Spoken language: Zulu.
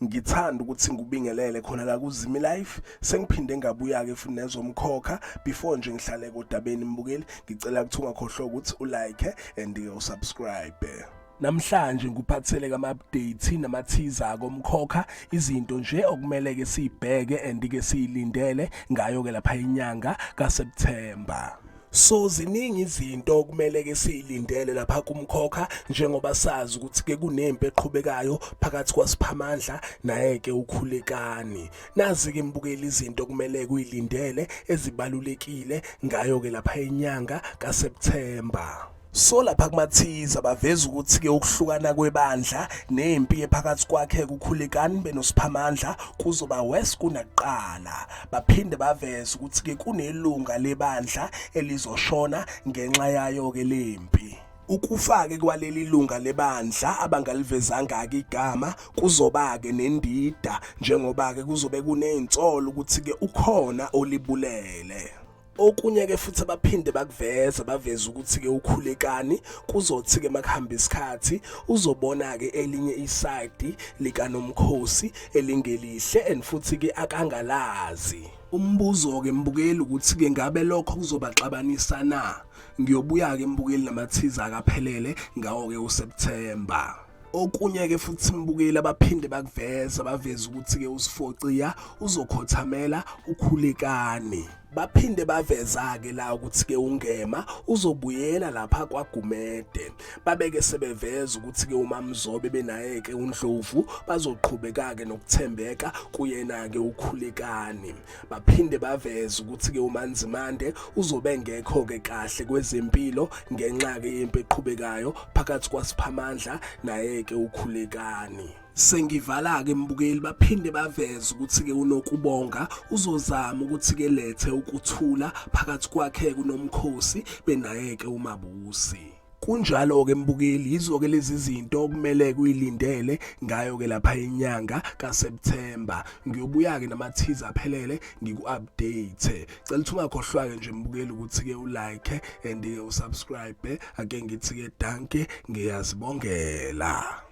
Ngithanda ukuthi ngikubingelele khona la kuZimi Life. Sengiphinde ngabuya-ke futhi nezomkhokha. Before nje ngihlale kodabeni mbukeli, ngicela ukuthi ungakhohlwa ukuthi ulike and usubscribe. Namhlanje ngikuphathele kama-update namathiza komkhokha, izinto nje okumele ke siyibheke and ke siyilindele ngayo ke lapha inyanga kaSeptember. So ziningi izinto okumele ke siyilindele lapha kumkhokha njengoba sazi ukuthi ke kunempi eqhubekayo phakathi kwaSiphamandla naye ke uKhulekani. Nazi ke mbukeli izinto okumele kuyilindele ezibalulekile ngayo ke lapha inyanga kaSeptember. So lapha kumathiza baveza ukuthi ke ukuhlukana kwebandla nempi ephakathi kwakhe kuKhulekani benoSiphamandla kuzoba worse kunakuqala. Baphinde baveza ukuthi ke kunelunga lebandla elizoshona ngenxa yayo ke lempi. Ukufa-ke kwaleli lunga lebandla abangalivezanga-ke igama kuzoba-ke nendida njengoba-ke kuzobe kunezinsolo ukuthi-ke ukhona olibulele. Okunye-ke futhi abaphinde bakuveza baveza ukuthi-ke uKhulekani kuzothi-ke makuhamba isikhathi uzobona-ke elinye isayidi likaNomkhosi elingelihle and futhi-ke akangalazi. Umbuzo-ke mbukeli ukuthi-ke ngabe lokho kuzobaxabanisa na? Ngiyobuya-ke mbukeli namathiza akaphelele ngawo-ke uSepthemba. Okunye-ke futhi mbukeli abaphinde bakuveza baveza ukuthi-ke uSifociya uzokhothamela uKhulekani. Baphinde baveza-ke la ukuthi-ke uNgema uzobuyela lapha kwaGumede. Babeke sebeveza ukuthi-ke uMaMzobe benaye-ke uNdlovu bazoqhubeka-ke nokuthembeka kuyena-ke uKhulekani. Baphinde baveza ukuthi-ke uMaNzimande uzobe engekho-ke kahle kwezempilo ngenxa-ke yempi eqhubekayo phakathi kwaSiphamandla naye-ke uKhulekani. Sengivala-ke mbukeli baphinde baveza ukuthi-ke uNokubonga uzozama ukuthi-ke lethe ukuthula phakathi kwakhe kuNomkhosi benaye-ke uMabusi. Kunjalo-ke mbukeli, yizo-ke lezi zinto okumele kuyilindele ngayo-ke lapha inyanga kaSepthemba. Ngiyobuya-ke namathiza aphelele ngiku-update. Cela ukuthi ungakhohlwa-ke nje mbukeli ukuthi-ke ulike and-ke usubscribe. Ake ngithi-ke danke, ngiyazibongela.